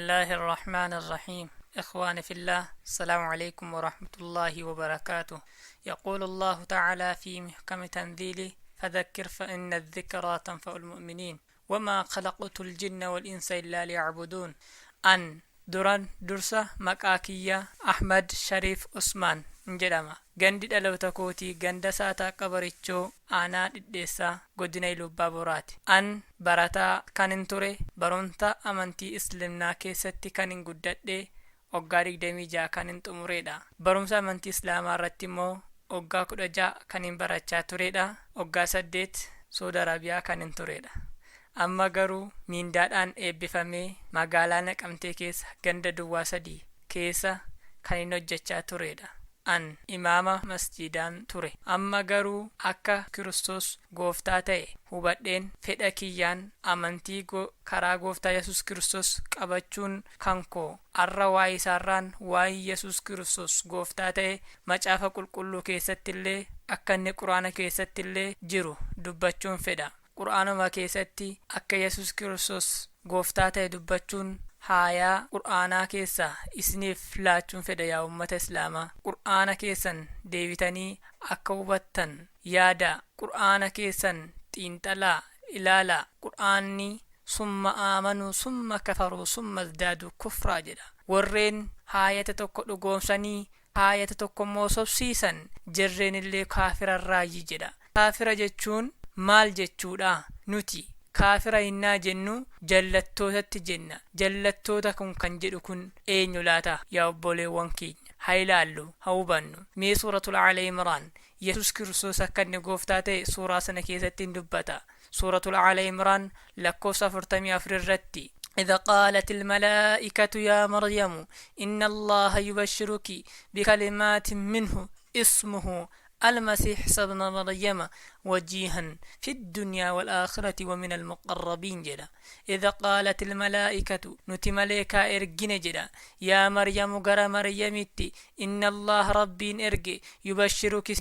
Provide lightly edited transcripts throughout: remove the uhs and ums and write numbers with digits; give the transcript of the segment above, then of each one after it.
الله الرحمن الرحيم. إخواني في الله، السلام عليكم ورحمة الله وبركاته. يقول الله تعالى في محكم تنزيله: فذكر فإن الذكرى تنفع المؤمنين وما خلقت الجن والإنس إلا ليعبدون. An duran dursa maqaa kiyya Ahmad Shariif Usmaan jedhama. Gandi dhaloota kootii ganda Saataa Qabarichoo, Aanaa Dhidheessaa, Godina Ilubbaa Boraati. An barataa kanin ture, barumsa amantii Islaamnaa keessatti kanin guddadhe, waggaa 26 kanin xumuredha. Barumsa amantii Islaamaa irratti immoo waggaa 16 kanin barachaa turedha. Waggaa 8 Saudi Arabiyaa kanin turedha. Amma garuu miindaadhaan eebbifamee magaalaa Naqamtee keessa ganda duwwaa 3 keessa kanin hojjechaa turedha. An imaama masjiidaan ture. Amma garuu akka Kiristoos gooftaa ta'e hubadheen fedha kiyyaan amantii karaa gooftaa Yesus Kiristoos qabachuun kan koo arra waa'ee isaarraan, waa'ee Yesus Kiristoos gooftaa ta'e Macaafa Qulqulluu keessatti illee akka inni Quraana keessatti illee jiru dubbachuun fedha. Qur'aanuma keessatti akka Yesus Kiristoos gooftaa ta'e dubbachuun haayaa Qur'aanaa keessaa isiniif laachuun fedha. Yaa ummata Islaamaa, Qur'aana keessan deebitanii akka hubattan yaada. Qur'aana keessan xiinxalaa ilaalaa. Qur'aanni "Summa aamanuu summa kafaruu summa izdaaduu kufraa" jedha. Warreen haayata tokko dhugoomsanii haayata tokko immoo sobsiisan, jarreen illee kaafirarraayyi jedha. Kaafira jechuun maal jechuudha? Nuti kaafira hinnaa jennu jallattootatti jenna. Jallattoota kun kan jedhu kun eenyu laata? Yaa obboleewwan keenya, haa ilaallu, haa hubannu. Mee Suuratul Aala Imraan, Yesus Kiristoos akka inni gooftaa ta'e suuraa sana keessatti hin dubbata. Suuratul Aala Imraan lakkoofsa 44 irratti: إذ قالت الملائكة يا مريم إن الله يبشرك بكلمات منه اسمه المسيح عيسى ابن مريم وجيها في الدنيا والآخرة ومن المقربين jedha. إذ قالت الملائكة، nuti maleekaa ergine jedha، يا مريم، gara Maryamitti، إن الله، Rabbiin erge، يبشرك،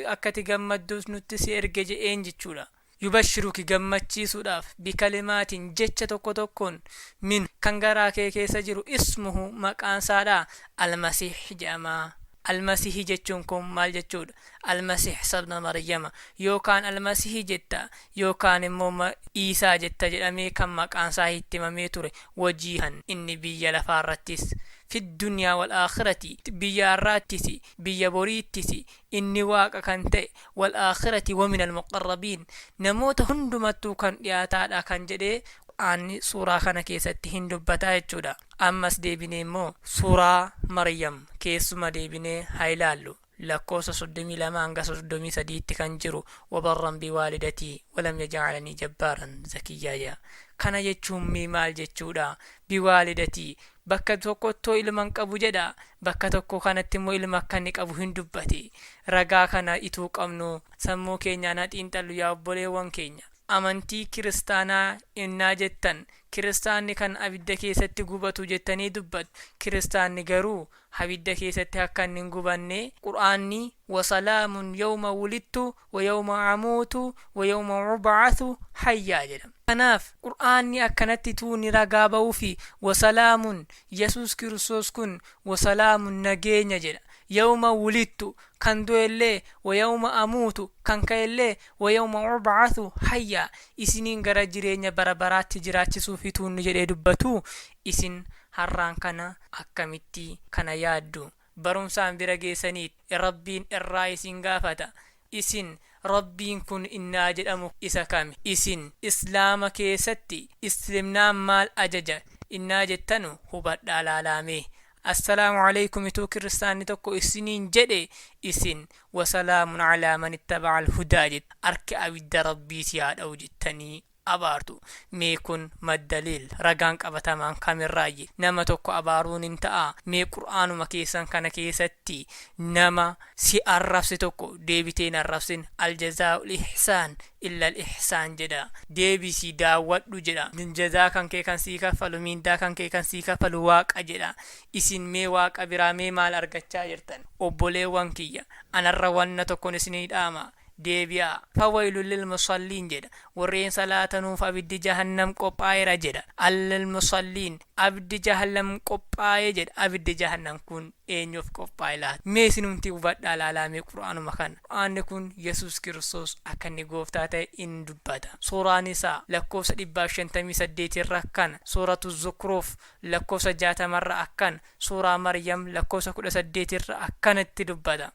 akkati gammadduus nutti si erge je'een jechuudha. يبشرك، gammachiisuudhaaf، بكلمات، jecha tokko tokkoon، من، kan garaa kee keessa jiru، اسمه، maqaan isaadha، المسيح jedhama. Almasihii jechuun kun maal jechuudha? المسيح عيسى ابن مريم yookaan Almasihii jetta yookaan immoo Iisaa jetta jedhamee kan maqaan isaa itti himamee ture. وجيها، inni biyya lafaarrattis، في الدنيا والآخرة، biyya har'aattis biyya boriittis inni Waaqa kan ta'e، والآخرة ومن المقربين، namoota hundumattuu kan dhiyaataadha kan jedhee Qur'aanni suuraa kana keessatti hin dubbataa jechuudha. Ammas deebinee immoo suuraa Maryam keessuma deebinee haa ilaallu. Lakkoofsa 32 hanga 33tti kan jiru: "وبرا بوالدتي ولم يجعلني جبارا شقيا" jedha. Kana jechuun mee maal jechuudha? بوالدتي, bakka tokkottoo ilma hin qabu jedha, bakka tokko kanatti immoo ilma akka inni qabu hin dubbate. Ragaa kana ituu qabnu sammuu keenyaan haa xiinxallu. Yaa obboleewwan keenya, amantii kiristaanaa innaa jettan, kiristaanni kan abidda keessatti gubatu jettanii dubbattu. Kiristaanni garuu abidda keessatti akka inni hin gubanne Qur'aanni "وسلام يوم ولدت ويوم أموت ويوم أبعث حيا" jedha. Kanaaf Qur'aanni akkanatti tuuni ragaa ba'uu fi وسلام, Yesus Kiristoos kun وسلام, nageenya jedha، يوم ولدت, kan du'ellee، ويوم أموت, kan ka'ellee، ويوم أبعث حيا, isiniin gara jireenya bara baraatti jiraachisuuf tuunni jedhee dubbatu. Isin har'aan kana akkamitti kana yaaddu? Barumsaan bira geessaniit Rabbiin irraa isin gaafata. Isin Rabbiin kun innaa jedhamu isa kami? Isin Islaama keessatti islimnaan maal ajaja innaa jettanu hubadhaa laalaame. Assalaamu alaykum ituu kiristaanni tokko isiniin jedhe, isin "وسلام على من اتبع الهدى" jette. Arki abidda Rabbii si haa dha'u jettanii abaartu. Mee kun ما الدليل? Ragaan qabatamaan kamirraayye? Nama tokko abaaruun hin ta'a? Mee Qur'aanuma keessan kana keessatti nama si arrabse tokko deebiteen arrabsin. "الجزاء الإحسان إلا الإحسان" jedha. Deebisii daawwadhu jedha. Jazaa kan kee kan sii kaffalu, miindaa kan kee kan sii kaffalu Waaqa jedha. Isin mee Waaqa biraa mee maal argachaa jirtan? Obboleewwan kiyya, anarra wanna tokkon isinii dhaama. Deebi'aa. Fawaylun lilmusalliin jedha. Warreen salaatanuuf abiddi jahannam qophaa'eera jedha. Allilmusalliin abiddi jahannam qophaa'ee jedha. Abiddi jahannam kun eenyuuf qophaa'e laata? Mee isinumti hubadhaa laalaa mee Qur'aanuma kana. Qur'aanni kun Yesuus Kiristoos akka inni gooftaa ta'e in dubbata. Suuraan isaa lakkoofsa 158 irra akkana. Suuratu Zukruuf lakkoofsa 60 irra akkana. Suuraa Maryam lakkoofsa 18 irra akkanatti dubbata.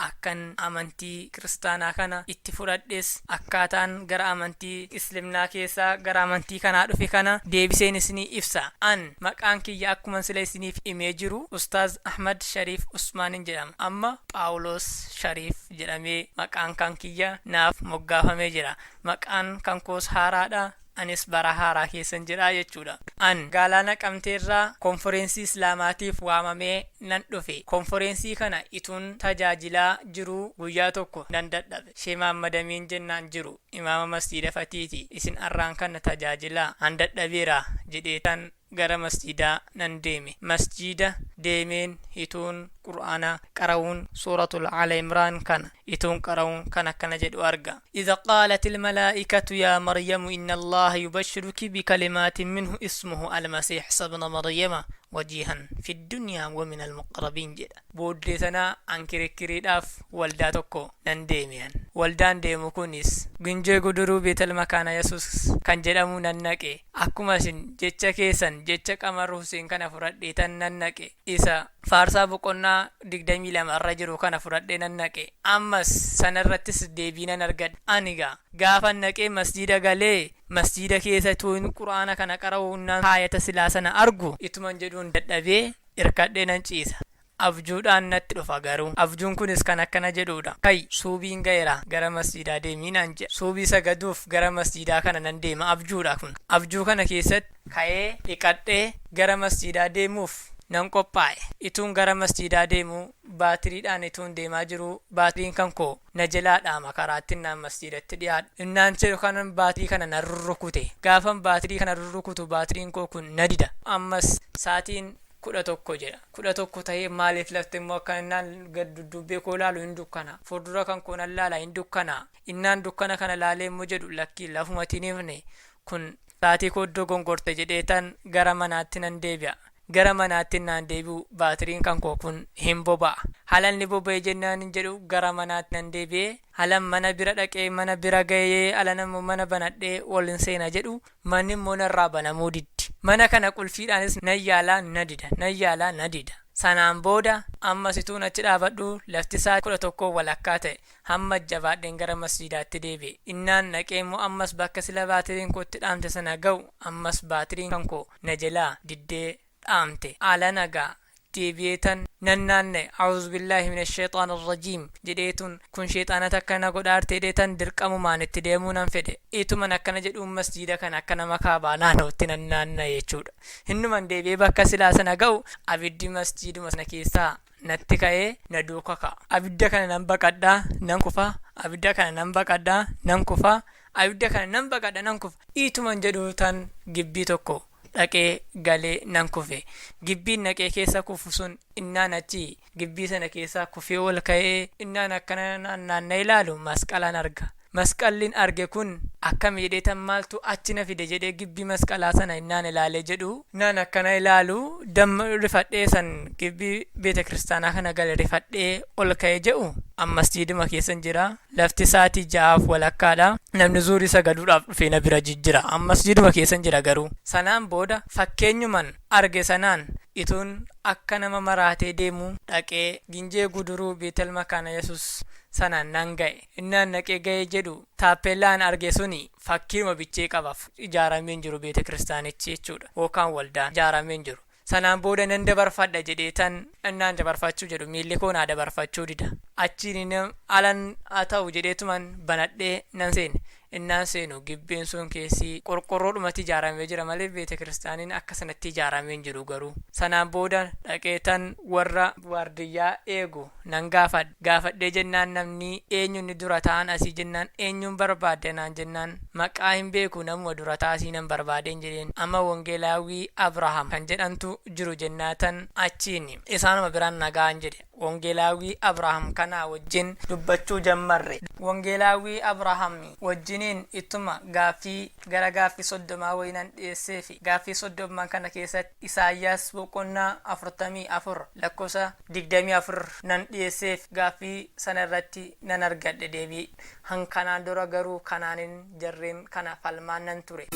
Akkan amantii kiristaanaa kana itti fudhadhes, akkaataan gara amantii islimnaa keessaa gara amantii kanaa dhufe kana deebiseen isinii ibsa. An maqaan kiyya akkuman sila isiniif himee jiru Ustaaz Ahmad Shariif Usmaanin jedhama. Amma Phaawulos Shariif jedhamee maqaan kan kiyya naaf moggaafamee jira. Maqaan kan koos haaraadha. Anis bara haaraa keessan jira jechuudha. An magaalaa Naqamteerraa konforeensii Islaamaatiif waamamee nan dhufe. Konforeensii kana ituun tajaajilaa jiruu guyyaa tokko nan dadhabe. Shee Mahaammad Amiin jennaan jiru imaama masjiida Fatiiti. Isin arraan kana tajaajilaa, an dadhabeera jedheetan gara masjiidaa nan deeme. Masjiida deemeen ituun Qur'aana qara'uun suuratul Aala Imraan kana ituun qara'uun kan akkana jedhu arga. Idha qaalatil malaa'ikatu yaa Maryamu inna Allaaha yubashshiruki bikalimaatin minhu ismuhu almasiih isa ibna Maryama wajiihan fiddunyaa wa minal muqarrabiin jedha. Booddee sana an kirikkiriidhaaf waldaa tokko nan deeme an. Waldaan deemu kunis Ginjee Guduruu Beetel Makaana Yasuus kan jedhamu nan naqe. Akkuma isin jecha keessan jecha Qamar Huseen kana fudhadheetan nan naqe. Isa Faarsaa boqonnaa 22 irra jiru kana fudhadhee nan naqe. Ammas sana irrattis deebii nan argadhe. Ani egaa gaafan naqee masjiida galee masjiida keessa ituun Qur'aana kana qara'u nan haayata silaa sana argu ituman jedhuun dadhabee irkadhee nan ciisa. Abjuudhaan natti dhufa garuu. Abjuun kunis kan akkana jedhuudha. Ka'i, suubiin ga'eera, gara masjiidaa deemi naan jedha. Suubii sagaduuf gara masjiidaa kana nan deema. Abjuudha kun. Abjuu kana keessatti ka'ee dhiqadhee gara masjiidaa deemuuf nan qophaa'e. Ituun gara masjiidaa deemuu baatiriidhaan ituun deemaa jiruu baatiriin kan koo na jelaa dhaama karaatti innaan masjiidatti dhiyaadhu. Innaan jedhu kanan baatirii kana nan rurrukute. Gaafan baatirii kana rurrukutu baatiriin koo kun na dida. Ammas saatiin 11 jedha. 11 tahee maaliif lafti immoo akkana innaan gad dudduubbee koo laalu hin dukkana. Fuuldura kan koo nan laala hin dukkana. Innaan dukkana kana laalee immoo jedhu lakkii lafumatti hin hifne kun saatii koo dogongorte jedheetan gara manaatti nan deebi'a. Gara manaatti innaan deebi'u baatiriin kan koo kun hin boba'a. Haala inni boba'e jennaan hin jedhu gara manaatti nan deebi'ee halan mana bira dhaqee mana bira ga'ee halan immoo mana banadhee ol hin seena jedhu manni immoo narraa banamuu diddi. Mana kana qulfiidhaanis nan yaalaa na dida, nan yaalaa na dida. Sanaan booda ammas ituun achi dhaabadhuu lafti sa'aa 11 walakkaa ta'e. Hamma jabaadheen gara masjiidaatti deebi'e. Innaan dhaqee immoo ammas bakka sila baatiriin koo itti dhaamte sana ga'u ammas baatiriin kan koo na jalaa diddee dhaamte. Ala nagaa deebi'eetan nan naanna'e. A'uuzu billaahi mina sheexaani rajiim jedheetun kun sheexaanatu akkana na godhaarte jedheetan dirqamumaan itti deemuu nan fedhe. Ituman akkana jedhuun masjiida kana akka nama kaabaa naanna'utti nan naanna'e jechuudha. Innuman deebi'ee bakka silaa sana ga'u abiddi masjiiduma sana keessaa natti ka'ee na duuka ka'a. Abidda kana nan baqadha nan kufa, abidda kana nan baqadha nan kufa, abidda kana nan baqadha nan kufa. Ituman jedhuutan gibbii tokko dhaqee galee nan kufe. Gibbiin dhaqee keessa kufu sun innaan achi gibbii sana keessaa kufee ol ka'ee innaan akkana naanna'ee ilaalu masqalan arga. Masqallin arge kun akkami jedheetan maaltu achi na fide jedhee gibbii masqalaa sana innaan ilaalee jedhu innaan akkana ilaalu damma rifadhee san gibbii beeta kiristaanaa kana gale rifadhee ol ka'ee jedhu ammas jiiduma keessan jira. Lafti sa'aatii 6:30dha. Namni zuurii sagaduudhaaf dhufee na bira jijjira. Ammas jiiduma keessan jira garuu. Sanaan booda fakkeenyuman arge sanaan ituun akka nama maraatee deemuu dhaqee Ginjee Guduruu Beetel Makaana Yesuus sana nan ga'e. Innaan dhaqee ga'ee jedhu taappeellaan arge suni fakkiima bichee qaba. Ijaaramee hin jiru beete kiristaanichi jechuudha. Yookaan waldaan ijaaramee hin jiru. Sanaan booda nan dabarfadha jedheetan innaan dabarfachuu jedhu miilli koo naa dabarfachuu dida. Achiin alan haa ta'u jedheetuman banadhee nan seene. Innaan seenu gibbeen sun keessi qorqorroodhumatti ijaaramee jira malee beete kiristaaniin akka sanatti ijaaramee hin jiru garuu. Sanaan booda dhaqeetan warra waardiyyaa eegu nan gaafadhe. Gaafadhee jennaan namni eenyu inni dura ta'an asii jennaan eenyuun barbaadde naan jennaan maqaa hin beeku namuma dura ta'asii nan barbaadeen jedheen. Amma Wangeelaawii Abrahaam kan jedhantu jiru jennaatan achiin isaanuma biraan nagaan jedhe. Wangeelaawii Abrahaam kanaa wajjin dubbachuu jammarre. Wangeelaawii Abrahaam wajjiniin ittuma gaaffii gara gaaffii 30 wayinan dhiyeesseefi gaaffii 30 kana keessatti Isaayyaas boqonnaa 44 lakkoofsa 24 nan dhiyeesseef gaaffii sana irratti nan argadhe deebii. Hankanaan dura garuu kanaanin jarreen kana falmaan nan ture.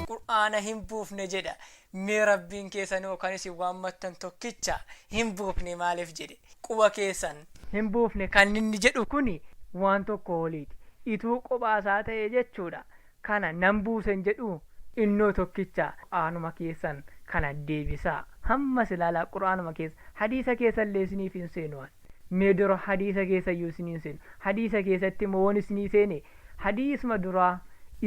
Qur'aana hin buufne jedha. Mee Rabbiin keessanoo kan isin waammattan tokkicha hin buufne maaliif jedhe? Quba keessan. Hin buufne kan inni jedhu kuni waan tokko oliiti. Ituu qophaasaa ta'e jechuudha. Kana nan buusen jedhu innoo tokkicha qur'aanuma keessan kana deebisaa. Hammas ilaalaa qur'aanuma keessa hadiisa keessallee isiniif hin seenu. Mee dura hadiisa keessayyuu isinii hin seenu. Hadiisa keessatti immoo waan isinii seene hadiisuma duraa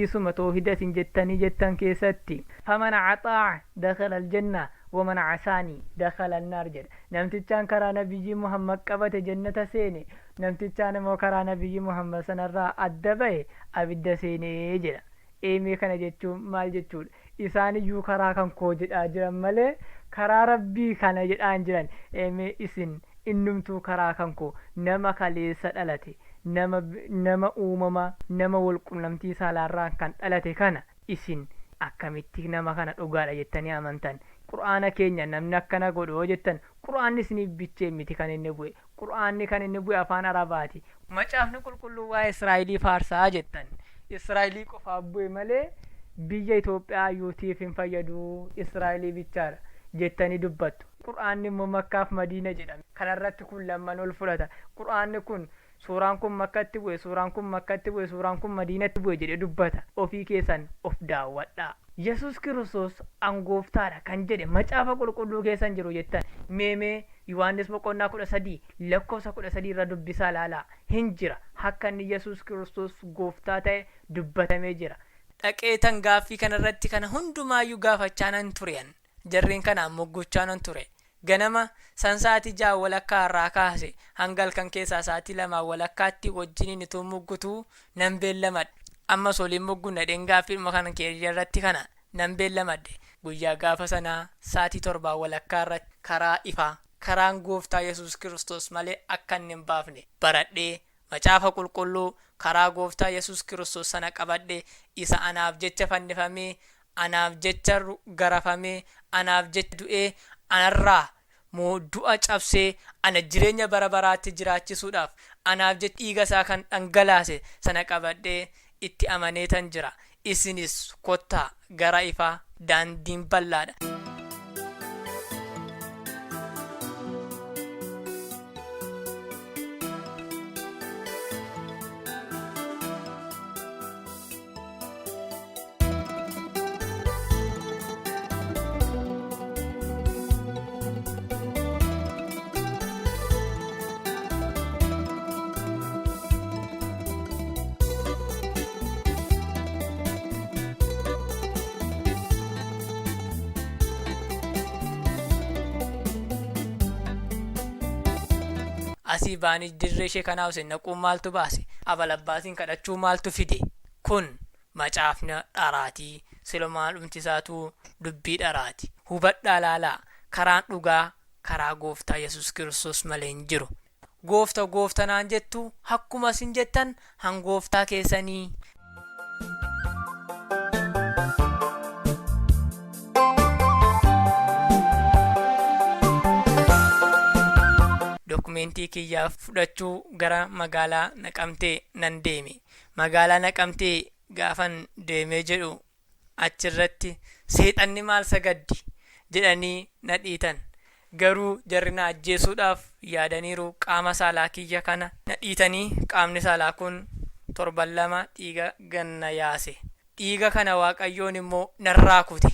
isuma toohida isin jettanii jettan keessatti faman axaa'a dakhala aljanna waman asaanii dakhala annaar jedha. Namtichaan karaa Nabiyyi Muhammad qabate jannata seene, namtichaan immoo karaa Nabiyyi Muhammad sanarraa adda bahe abidda seenee jedha. Eemee kana jechuun maal jechuudha? Isaan iyyuu karaa kan koo jedhaa jiran malee karaa Rabbii kana jedhaan jiran. Eemee isin innumtuu karaa kan koo nama kaleessa dhalate, nama uumama nama walqunnamtii saalaarraan kan dhalate kana isin akkamitti nama kana dhugaadha jettanii amantan? Qur'aana keenya namni akkana godhu yoo jettan qur'aanni isiniif bichee miti kan inni bu'e. Qur'aanni kan inni bu'e afaan Arabaati. Macaafni qulqulluu waa'ee Israa'elii faarsaa jettan. Israa'elii qofaaf bu'e malee biyya Itoophiyaa yuutiif hin fayyadu, Israa'elii bichaadha jettanii dubbattu. Qur'aanni immoo Makkaaf Madiina jedhame. Kanarratti kun lamman ol fudhata. Qur'aanni kun suuraan kun Makkatti bu'e, suuraan kun Makkatti bu'e, suuraan kun Madiinatti bu'e jedhee dubbata. Ofii keessan of daawwadhaa. Yesuus Kiristoos angooftaadha kan jedhe macaafa qulqulluu keessan jiru jettan. Meemee Yohaannis boqonnaa 13 lakkoofsa 13 irra dubbisaa ilaalaa. Hin jira. Akka inni Yesuus Kiristoos gooftaa ta'e dubbatamee jira. Dhaqeetan gaaffii kanarratti kana hundumaayyuu gaafachaa nan turean. Jarreen kanaan moggochaa nan ture. Ganama san sa'aatii 6 walakkaa irraa kaase hanga halkan keessaa sa'aatii 2 walakkaatti wajjiniin utuu muggutuu nan beellamadhe. Ammas waliin muggunna dheen gaaffiidhuma kana keeyya irratti kana nan beellamadhe. Guyyaa gaafa sanaa sa'aatii 7 walakkaa irratti karaa ifaa karaan gooftaa Yesuus Kiristoos malee akka inni hin baafne baradhee macaafa qulqulluu karaa gooftaa Yesuus Kiristoos sana qabadhe isa anaaf jecha fannifamee, anaaf jecha garafamee, anaaf jecha du'ee, anarraa moo du'a cabsee ana jireenya bara baraatti jiraachisuudhaaf anaaf jecha dhiiga isaa kan dhangalaase sana qabadhee itti amaneetan jira. Isinis kottaa gara ifaa, daandiin bal'aadha. Asii ba'anii dirree ishee kanaa osoo hin naquun maaltu baase? Abalabbaasiin kadhachuu maaltu fide? Kun macaafna dharaatii, silumaa dhumti isaatuu dubbii dharaati. Hubadhaa laalaa, karaan dhugaa karaa gooftaa Yesuus Kiristoos malee hin jiru. Goofta goofta naan jettu, akkuma isin jettan han gooftaa keessanii. Dookumentii kiyyaa fudhachuu gara magaalaa Naqamtee nan deeme. Magaalaa Naqamtee gaafan deemee jedhu achirratti seexanni maal sagaddi jedhanii na dhiitan. Garuu jarri na ajjeesuudhaaf yaadaniiru. Qaama saalaa kiyya kana na dhiitanii qaamni saalaa kun torban 2 dhiiga ganna yaase. Dhiiga kana Waaqayyoon immoo narraa kute.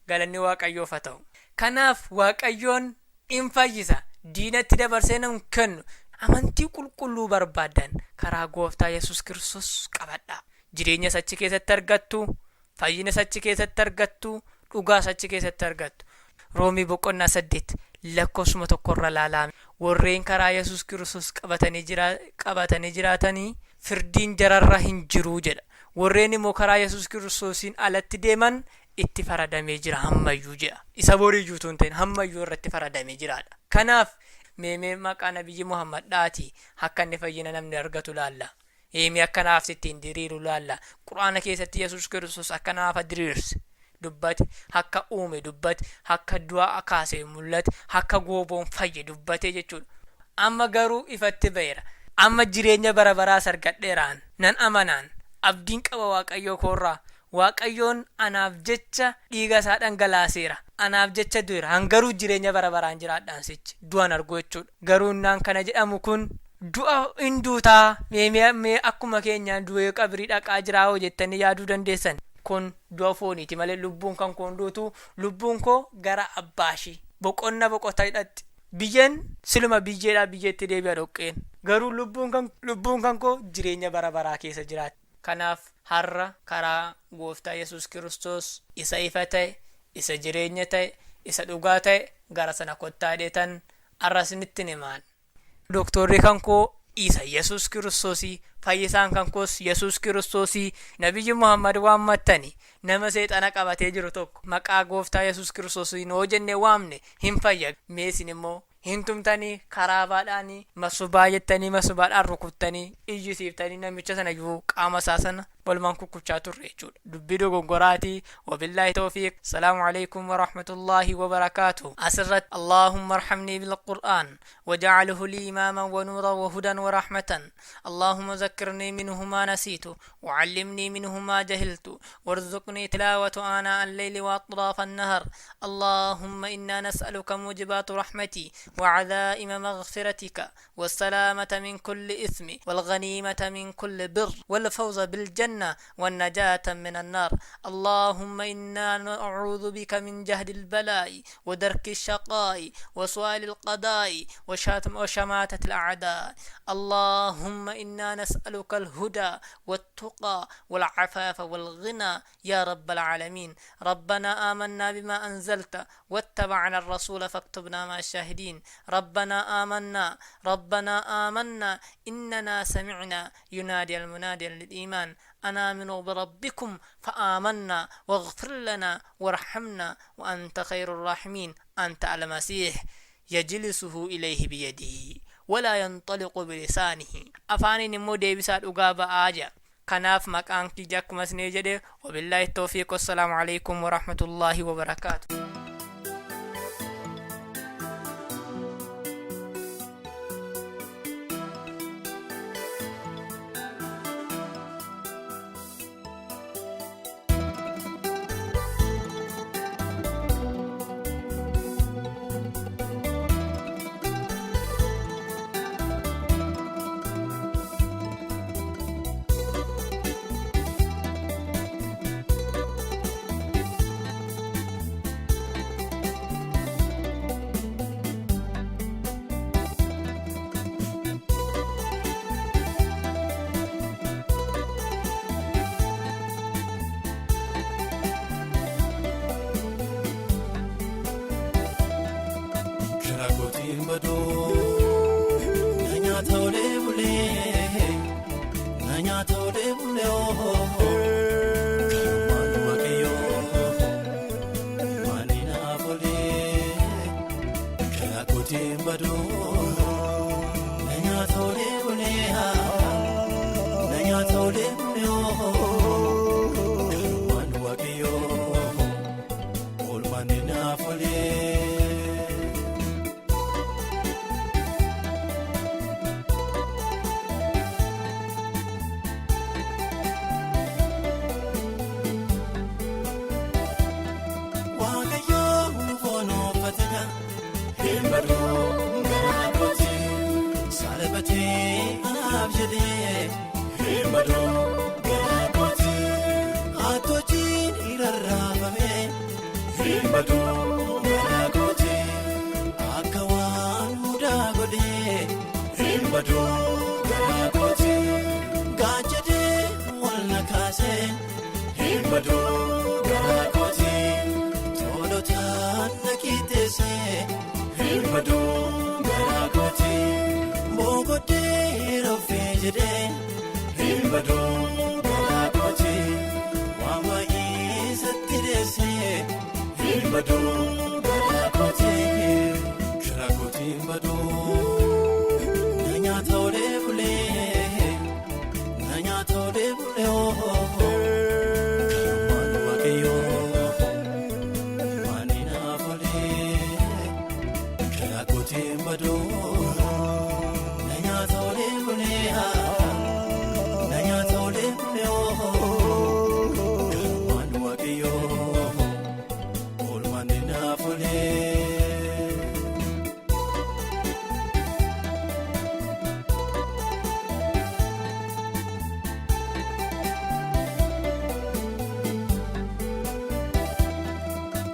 Galanni Waaqayyoof haa ta'u. Kanaaf Waaqayyoon in fayyisa. Diinatti dabarsee nan kennu. Amantii qulqulluu barbaaddan karaa gooftaa Yesus Kiristoos qabadha. Jireenyas achi keessatti argattu, fayyinas achi keessatti argattu, dhugaas achi keessatti argattu. Roomii boqonnaa 8 lakkoofsuma tokkorra laalaa. Warreen karaa Yesus Kiristoos qabatanii jiraatanii firdiin jararra hin jiru jedha. Warreen immoo karaa Yesus Kiristoosiin alatti deeman itti faradamee jira hammayyuu jedha. Isa boriyyuu utuu hin ta'in hammayyuu irratti faradamee jiraadha. Kanaaf meemee maqaa nabiyyi Muhammad dhaati akka inni fayyina namni argatu laalla. Eemee akka naaf ittiin diriiru laalla. Quraana keessatti Yesus Kiristoos akka naafa diriirse dubbate, akka uume dubbate, akka du'a kaase mul'ate, akka gooboon fayye dubbate jechuudha. Amma garuu ifatti ba'eera. Amma jireenya bara baraas argadheeraan nan amanaan abdiin qaba Waaqayyoo koorraa. Waaqayyoon anaaf jecha dhiiga isaa dhangalaaseera. Anaaf jecha du'eera. Hangaruu jireenya bara baraan jiraadhaan sichi du'an argu jechuudha. Garuu innaan kana jedhamu kun du'a hin duutaa mee akkuma keenyaan du'ee qabrii dhaqaa jiraa hoo jettanii yaaduu dandeessan. Kun du'a fooniiti malee lubbuun kan koon duutu, lubbuun koo gara abbaashii boqonna boqota hidhatti. Biyyeen siluma biyyeedhaa biyyeetti deebi'a dhoqqeen. Garuu lubbuun kan koo jireenya bara baraa keessa jiraatti. Kanaaf har'a karaa gooftaa Yesus Kiristoos isa ifa ta'e, isa jireenya ta'e, isa dhugaa ta'e gara sana kottaa dheetan har'a isinitti himaan. Doktorri kan koo isa Yesus Kiristoosii, fayyisaan kan koos Yesus Kiristoosii, nabiyyi Muhammad waammattani nama seexana qabatee jiru tokko maqaa gooftaa Yesus Kiristoosiin hoo jennee waamne hin fayya. Mee isin immoo hin tumtanii karaabaadhaanii masubaa jettanii masubaadhaan rukuttanii iyyisiiftanii namicha sana iyyuu qaama isaa sana walumaan kukkuchaa turre jechuudha. Dubbii dogoggoraatii. Wabillaahi tawfiiq. Salaamu alaikum warahmatullaahi wabarakaatu. Asirratti Allahumma arhamnii bilqur'aan waja'alhu lii imaaman wa nuuran wa hudan wa rahmatan. Allahumma zakkirnii minhu maa nasiitu وعلمني منه ما جهلت وارزقني تلاوة آناء الليل وأطراف النهر. اللهم إنا نسألك موجبات رحمتي وعزائم مغفرتك والسلامة من كل إثم والغنيمة من كل بر والفوز بالجنة والنجاة من النار. اللهم إنا نعوذ بك من جهد البلاء ودرك الشقاء وسؤال القضاء وشماتة الأعداء. اللهم إنا نسألك الهدى والتقى والعفاف والغنى يا رب العالمين. ربنا آمنا بما أنزلت واتبعنا الرسول فاكتبنا مع الشاهدين. ربنا آمنا ربنا آمنا إننا سمعنا ينادي المنادي للإيمان أن آمنوا بربكم فآمنا واغفر لنا وارحمنا وأنت خير الراحمين. أنت المسيح يجلسه إليه بيده ولا ينطلق بلسانه. أفاني نمو ديبسا أغابا آجا. Kanaaf maqaan kiyya akkuma isinii jedhe. Wabillaahi tawfiiq. Wassalaamu alaikum warahmatullaahi wabarakaatu. Kiraakootiin baduu na nyaata olee bulee na nyaata olee bulee kanumaan waaqayyoo maali naaf olee. Kiraakootiin baduu na nyaata olee bulee na nyaata olee bulee kanumaan waaqayyoo oolmaani naaf olee. Dhaabateedha hin baduu garaa kooti salphatee anaaf jedhee hin baduu garaa kooti haattochiin irraarraafame hin baduu garaa kooti akka waan mudaa godhee hin baduu garaa kooti gaachadee wal na kaasee hin baduu garaa kooti. Tolotaan na qixxeessee hin baduu garaa kooti boqotee rafee jedhee hin baduu garaa kooti waan baay'ee satti deessee hin baduu garaa kooti garaa kooti hin baduu na nyaata olee bulee na nyaata olee bulee ooo.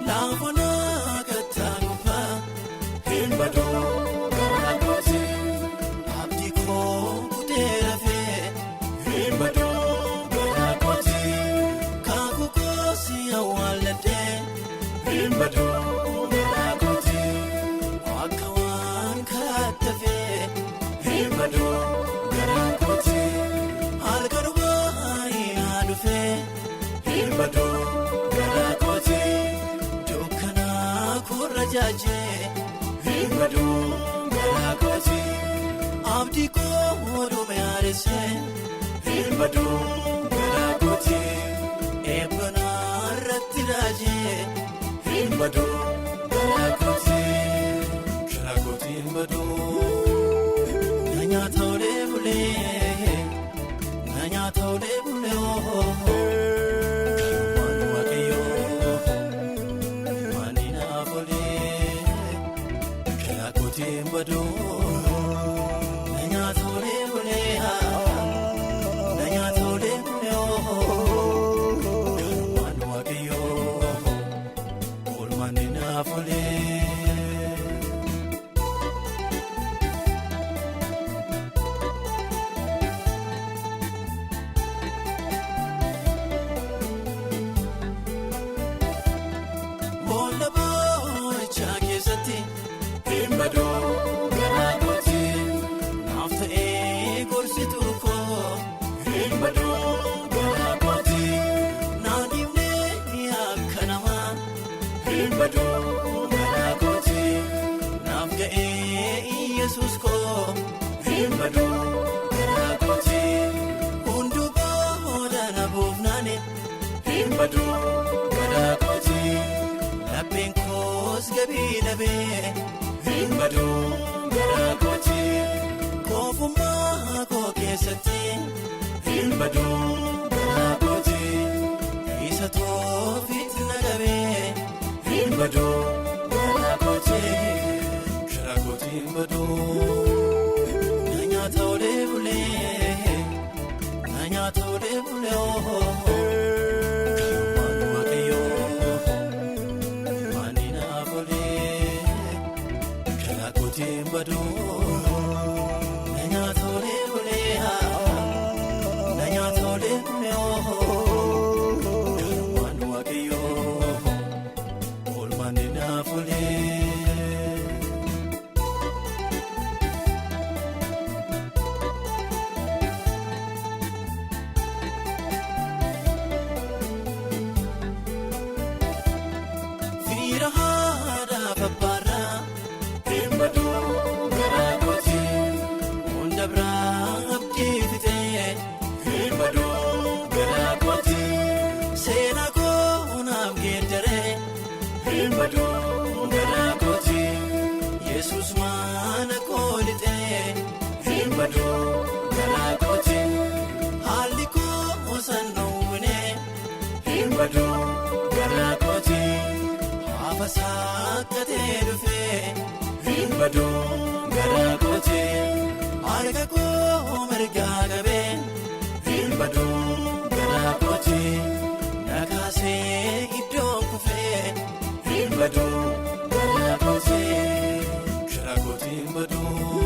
Laafonaa kattaa gubbaa hin baduu garaa kooti abdii koo kutee rafee hin baduu garaa kooti kaakuu koosi awwaalladhee hin baduu garaa kooti akka waan karaa dafee hin baduu garaa kooti halkan baay'ee dhufee hin baduu garaa kooti. Jaajee hin baduu garaa kooti abdii koo dhume haaressee hin baduu garaa kooti eebbanaa irratti raajee hin baduu garaa kooti garaa kooti hin baduu na nyaata olee bulee na nyaata olee bulee ooo. Na nyaata olee bulee na nyaata olee bulee ooo galumaan waaqayyoo oolmaan naaf olee. Boolla boorichaa keessatti hin baduu. Garaa kooti naaf ta'ee gorsituu koo hin baduu garaa kooti naan dhiibnee akka namaa hin baduu garaa kooti naaf ga'ee Yesuus koo hin baduu garaa kooti hunduu booda na buufnaani hin baduu garaa kooti lapheen koos gabii dhabee hin baduu. Garaa kooti koofummaa koo keessatti hin baduu garaa kooti isa toofiit na qabee hin baduu garaa kooti garaa kooti hin baduu na nyaata olee bulee na nyaata olee bulee ooo galumaan waaqayyoo maani naaf olee. Garaa kooti hin baduu na nyaata olee bulee na nyaata olee bulee ooo galumaan waaqayyoo oolmaan naaf olee. Fiira haadhaaf abbaarraa hin baduu garaa kooti hunda biraa abdii fixee hin baduu garaa kooti seenaa koo naaf geeddaree hin baduu garaa kooti Yesuus maana koo lixee hin baduu garaa kooti haalli koo san dhoowwinee hin baduu garaa kooti. Gaafa saakkatee dhufee hin baduu garaa kootee harka koo mirgaa qabee hin baduu garaa kootee na kaasee iddoon kufee hin baduu garaa kootee karaa kootiin baduu.